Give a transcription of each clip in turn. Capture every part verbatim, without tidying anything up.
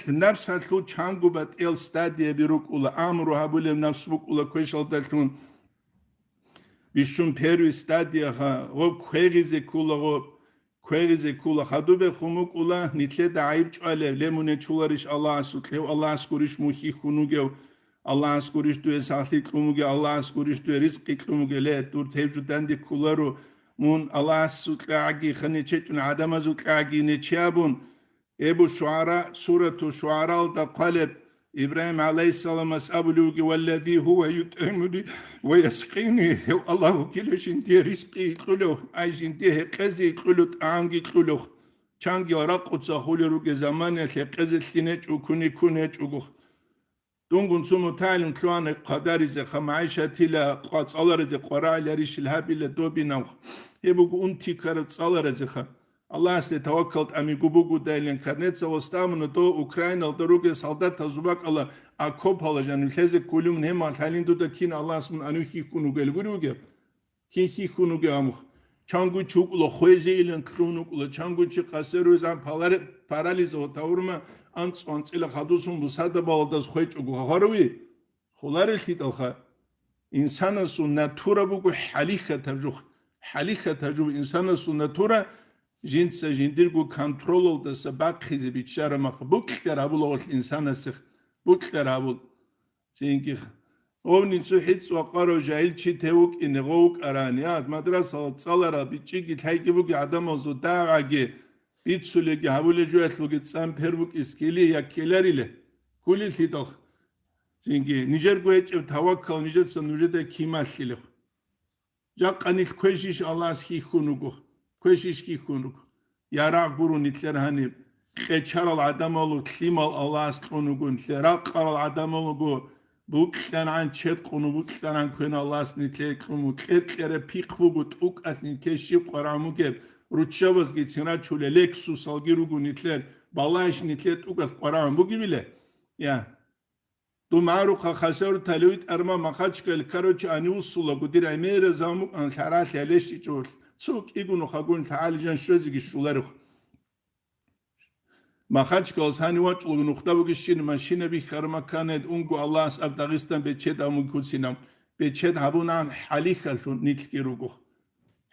Напсалъул чанго батӀиял стадияби рукӀула, амру гьабулеб напс букӀула квешалдалъун. Бищун первый стадияха, гъо квегъизе ккула, гъо квегъизе ккула. Хадубе хъумукӀула, нилъеда гӀайиб чӀвалев, ле, мун гьечуларищ Аллагьасукьев, Аллагьас гурищ мун хьихьун вугев, Аллагьас гурищ дуе сахлъи кьун вугев, Аллагьас гурищ дуе ризкъи кьун вугев, ле, дур тев жу данде кколаро, мун АллагьасукьагӀаги ханичечӀун гӀадамазукьагӀаги нечи абун, Эбу Шугьара, сурату Шугьаралда хъвалеб, Ибрагьим гӀалайгьиссаламас абулев вугев: «Валлази гьува ютӀгӀимуни ва яскъини», гьев Аллагь вукилев жиндие ризкъи кьулев, ай жиндие гьекъезе кьулев, тӀагӀамги кьулев. Чанги ракъуца хулел ругел заманаялъ гьекъезе лъин гьечӀо, куни ккун гьечӀого. Дунгун цо мутагӀалим лъугьана хъадаризеха, магӀишатила къвацӀаларазе къварагӀиларищил гьабила добинавха. Гьеб буго унти ккараб цӀаларазеха. Аллагьасде таваккал тӀамиго бугодайилан карнеца вастамуна до Украиналда ругел солдатазул бакӀала окопала жанив лъезе кколин гьемал лъалин дуда кин Аллагьас мун анив хьихьун вугел гури вугев? Кин хьихьун вугев амухъ? Чангу чи вукӀула хвезейилан кьун вукӀула, чангу чи къасер везан паларе-, парализ ва тавурма анцӀ-анцӀила хадусун бусада баладаз хвечӀого гьагъаруви? Хуларелъидалха. Инсанасул натура буго хӀалихьатаб жух. ХӀалихьатаб жух инсанасул натура жинца жиндирго контролалдаса бахъизе биччараб мах букьар гьабулагъулъ инсанасех букьар гьабул. Цинги гъовни цо хӀицӀ вакъарав жагьил чи тев вукӀине гъов вукӀарани, я, мадрасала цӀаларал бичӀчӀиги лъайги буги гӀадамазул дагӀаги бицулеги гьабулел жуялъулги цӀан пер букӀис ккели я ккелариле? Ккулелъидал. Цинги нижерго гьечӀеб таваккал нижеца нужеда кималъилев? Жакъа нилъ квешищ Аллагьас хьихьун руго, квешищ хьихьун руго. Ярагъ гуро нилъер гьаниб. Кьечарал гӀадамалу лъимал Аллагьас кьун руго нилъер, ракъарал гӀадамалуго букьанан чед къуну, букьанан квен Аллагьас нилъее кьун буго. Кьер-кьераб пихъ буго, тӀукӀалъ нилъее щиб къварагӀун бугеб, руччабазгицин рачулел, лексусалги руго нилъер, балагьищ нилъее тӀукӀалъ къварагӀун бугебиле? Я. Дун гӀарухъа хасару талуй тӀарма Махачкал, короче, ани вуссулаго, дир гӀемераз гьамукъан лъаралъи гьалещичӀо, цо кӀигун хагун лъагӀалижан щвезеги щуларев. Махачкалас гьани вачӀулаго нухда бугищин машина бихьарма канед унго Аллагьас аб Дагъистан бечед гьамун куцинав. Бечед гьабунагӀан хӀалихьалъун нилъги руго.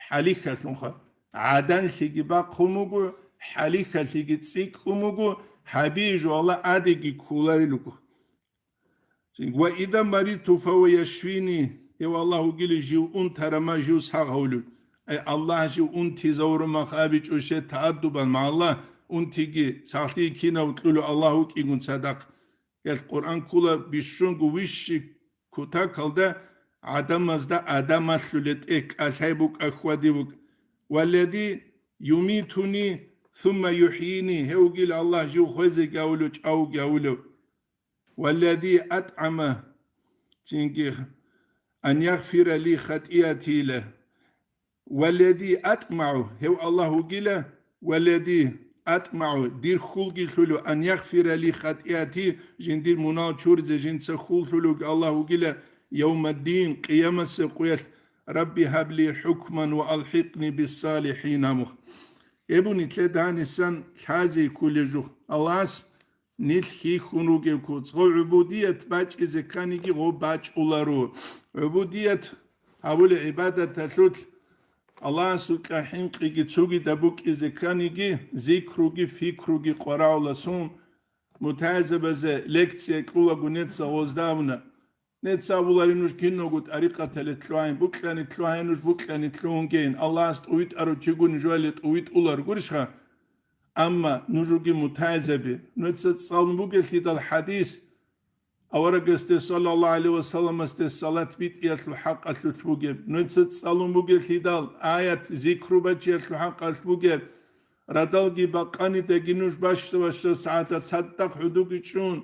ХӀалихьалъунха. ГӀаданлъиги бахъун буго, хӀалихьалъиги цӀикӀкӀун буго, гьабие жо Аллагь адеги кколарил руго. Ва иза маридту фагьува яшфини, гьев Аллагь вугилев жив унтарама жив сагъ гьавулев. Ай Аллагь жив унтизавурумах абичӀо ше тааддубан ма Аллагь, унтиги сахлъи кинав кьулев Аллагь вукӀигун цадахъ. Гьел Къуръан ккола бищунго вищи кутакалда гӀадамазда адамалъуле тӀе кӀалъай букӀа хьвади букӀ. Валлади юмитуни сумма юхьини, гьев вугил Аллагь жив хвезеги гьавулев, чӀавуги гьавулев. Валлади атӀама, цинги ан ягъфира ли хатӀиятила. Валлади атӀмагӀу, гьев Аллагь вугила, валлади атӀмагӀу, дир хьулги лъулев, ан ягъфира ли хатӀияти, жиндир мунал чуризе жинца хьул лъулевги Аллагь вугила, явмаддин, къиямасеб къуялъ, Рабби гьабли хӀукман ва алхӀикъни биссалихӀин амух. Эбу нилъеда гьанисан лъазе кколев жух. Аллагьас Нилъ хьихьун ругев куц, гъо гӀубудият бачӀизе кканиги гъо бачӀуларо. ГӀубудият гьабулеб гӀибадаталъулъ Аллагьасукьа хӀинкъиги цогидаб букӀизе кканиги, зикруги, фикруги къварагӀуласун, мутагӀилзабазе лекция кьулаго неца гъозда абуна. Нецц абуларин нуж киналго тӀарикъаталде лъугьайин, букьани лъугьайин нуж, букьани лъугьунгейин, Аллагьас тӀувитӀарав чигун жоялде тӀувитӀулар гурищха? Амма нужги мутагӀилзаби, нуца цӀалун бугелъидал хӀадис, аварагасде саллаллагьу гӀалайгьи вассаламасде салат битӀиялъул хӀакъалъулъ бугеб, нуца цӀалун бугелъидал аят зикру бачиялъул хӀакъалъулъ бугеб, Радалги бакъанидаги нуж баща-баща сагӀатда цадахъ гӀодовги чӀун,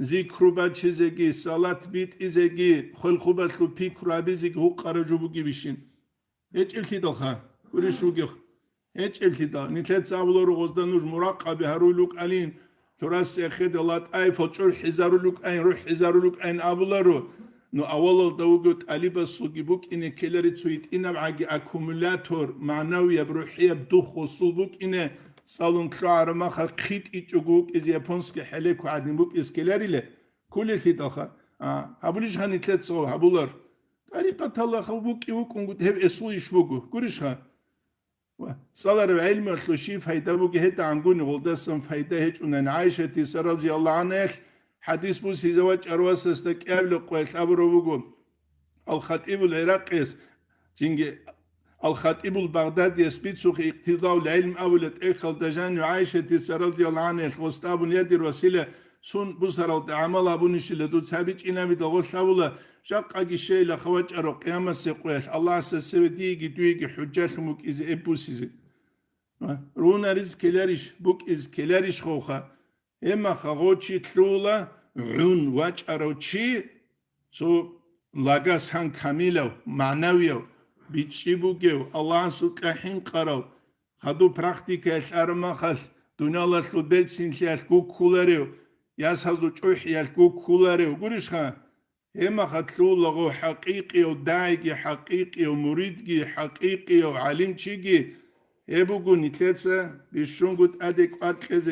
зикру бачизеги, салат битӀизеги, хвелхубалъул пикру гьабизеги гьукъараб жо бугебищин? ГьечӀеблъидалха, гурищ вугев? ГьечӀеблъидал. Нилъеца абуларо гъозда нуж муракъаби гьарулел рукӀалин, Турасиахъеда латӀаифал чӀурхӀизарулукӀайн, рухӀизарулукӀайн абуларо. Ну, авалалда вуго тӀалибасулги букӀине ккелари цо гьитӀинабгӀаги аккумулятор, магӀнавияб, рухӀияб дух гъосул букӀине, цӀалун лъугӀараб махалъ хъитӀичӀого вукӀизе японский хӀелеко гӀадин букӀизе ккеларила, кколелъидалха. А, гьабулищха нилъеца гъов гьабулар? ТӀарикъаталда вукӀи вукӀунгут, гьеб эсул иш буго. Гурищха? Ва цӀалараб гӀелмалъул щиб пайда бугеб? ГьетӀагӀангуни гъолдасан пайда гьечӀунани. ГӀайшатица, разияллагьу гӀангьаялъ, хӀадис бусизе вачӀарав васасда кӀиабилеб къоялъ абураб буго, Ал-Хатибул ГӀиракъияс, цинги Ал-Хатибул Багъдадияс бицухъе Икътидаул гӀилм абулеб тӀехьалда жанив ГӀайшатица, разияллагьу гӀангьаялъ, гъосда абун: «Я дир васила, сун бусаралда гӀамал гьабунищила дуца гьабичӀинабидал гъолъ абула, жакъаги щейилаха вачӀарав къиямасеб къоялъ Аллагьасда цеве диеги дуеги хӀужжалъун букӀизе эб бусизе». Рунариз ккеларищ, букӀиз ккеларищ гъовха? Гьебмаха гъов чи лъугьула гӀун вачӀарав чи, цо лагас гьан камилав, магӀнавияв, бичӀчӀи бугев, Аллагьасукьа хӀинкъарав, хадуб практикаялъ араб махалъ дуниялалъул берцинлъиялъ гуккуларев, ясазул чӀухӀиялъ гуккуларев гурищха? Гьебмаха лъугьула гъов хӀакъикъияв дагӀиги, хӀакъикъияв муридги, хӀакъикъияв гӀалимчиги. Гьеб буго нилъеца бищунго тӀаде кӀвар кьезе